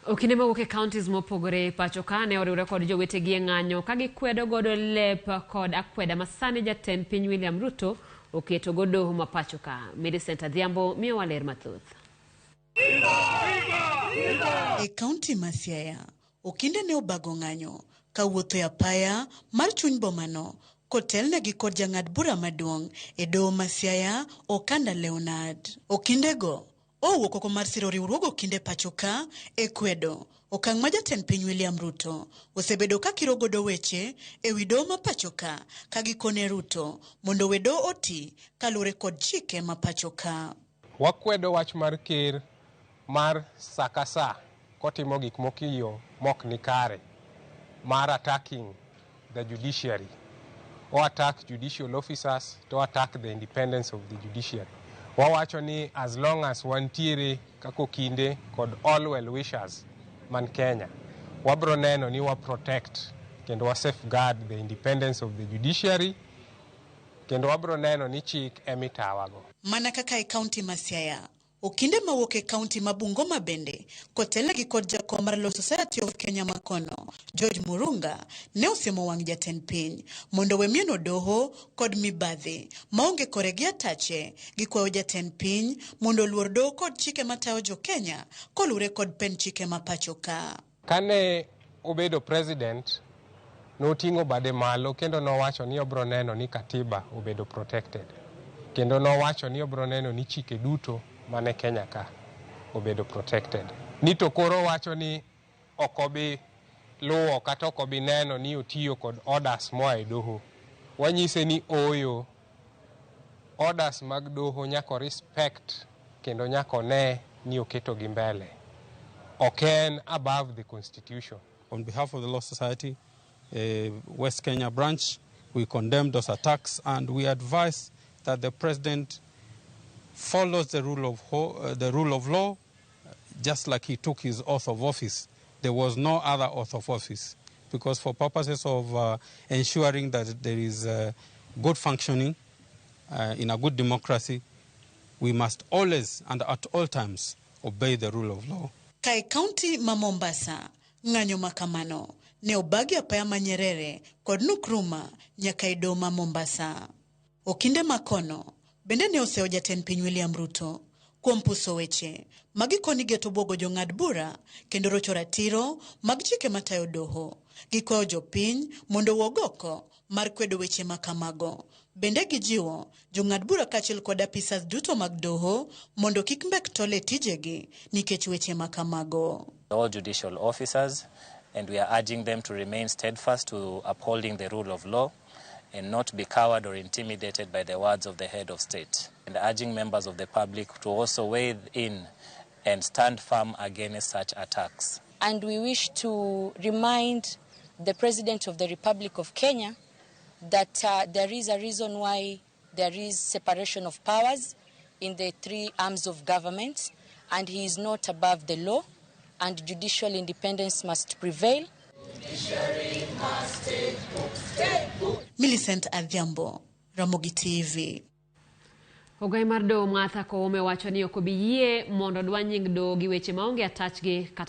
Okinde mawuok e counties mopogore pacho ka ne oriwre kod jowetegi e ng'anyo ka gikwedo godo lep kod akweda ma sani jatend piny William Ruto oketo go doho ma pacho ka. Millicent Adhiambo miyowa ler mathoth. E kaunti ma Siaya, okinde ne obago ng'anyo kawuotho e apaya mar chuny bomano kotelnegi kod jang'ad bura maduong' e doho ma Siaya, Okanda Leonard. Okindego owuok oko mar siro riwruog okinde pacho ka e kwedo okang' ma jatend piny William Ruto osebedo ka kiro godo weche e wi doho ma pacho ka ka gikone Ruto mondo we doho oti kaluwore kod chike ma pacho ka. Wakwedo wach mar ker mar sa ka sa kotimo gik moko e yo mok ni kare mar attacking the judiciary. O attack judicial officers to attack the independence of the judiciary. Wawacho ni as long as wantiere kaka okinde kod all well wishers man Kenya, wabro neno ni wa protect kendo wa safeguard the independence of the judiciary kendo wabro neno ni chik emitawago. Mana kaka e kaunti ma Siaya, okinde mawuok e kaunti ma Bungoma bende kotelnegi kod jakom mar Law Society of Kenya makono, George Murunga, ne osiemo wang' jatend piny mondo we mieno doho kod mibadhi maonge kore gi atache. Gikwayo jatend piny mondo oluor doho kod chike matayo jo Kenya koluwore kod pend chike ma pacho ka. Kane obedo president, noting'o bade malo kendo nowacho ni obro neno ni katiba obedo protected. Kendo nowacho ni obro neno ni chike duto mane Kenya ka obedo protected. Ni to koro wacho ni ok obi luwo kata ok obi neno ni otiyo kod orders moa e doho. Wanyise ni ooyo, orders mag doho nyaka respect kendo nyaka one ni oketogi mbele. Ok en above the constitution. On behalf of the Law Society, West Kenya branch, we condemn those attacks and we advise that the president follows the rule of law, just like he took his oath of office. There was no other oath of office, because for purposes of ensuring that there is good functioning in a good democracy, we must always and at all times obey the rule of law. Ka e kaunti ma Mombasa, ng'anyo ma kamano ne obagi apaya ma Nyerere kod Nkrumah nyaka e doho ma Mombasa. Okinde makono bende ne oseyo jatend piny William Ruto kuom puso weche magikoni geto buogo jong'ad bura kendo rocho ratiro mag chike matayo doho. Gikwayo jopiny mondo owuog oko mar kwedo weche ma kamago. Bende gijiwo jong'ad bura kaachiel kod apisas duto mag doho mondo kik mbek tol e tijegi nikech weche ma kamago. All judicial officers, and we are urging them to remain steadfast to upholding the rule of law and not be coward or intimidated by the words of the head of state. And urging members of the public to also weigh in and stand firm against such attacks. And we wish to remind the President of the Republic of Kenya that there is a reason why there is separation of powers in the three arms of government, and he is not above the law, and judicial independence must prevail. Millicent Adhiambo, Ramogi TV. Ogai mar doho Martha Koome wacho ni ok obi yie mondo dwa nying doho gi weche maonge atachgi kata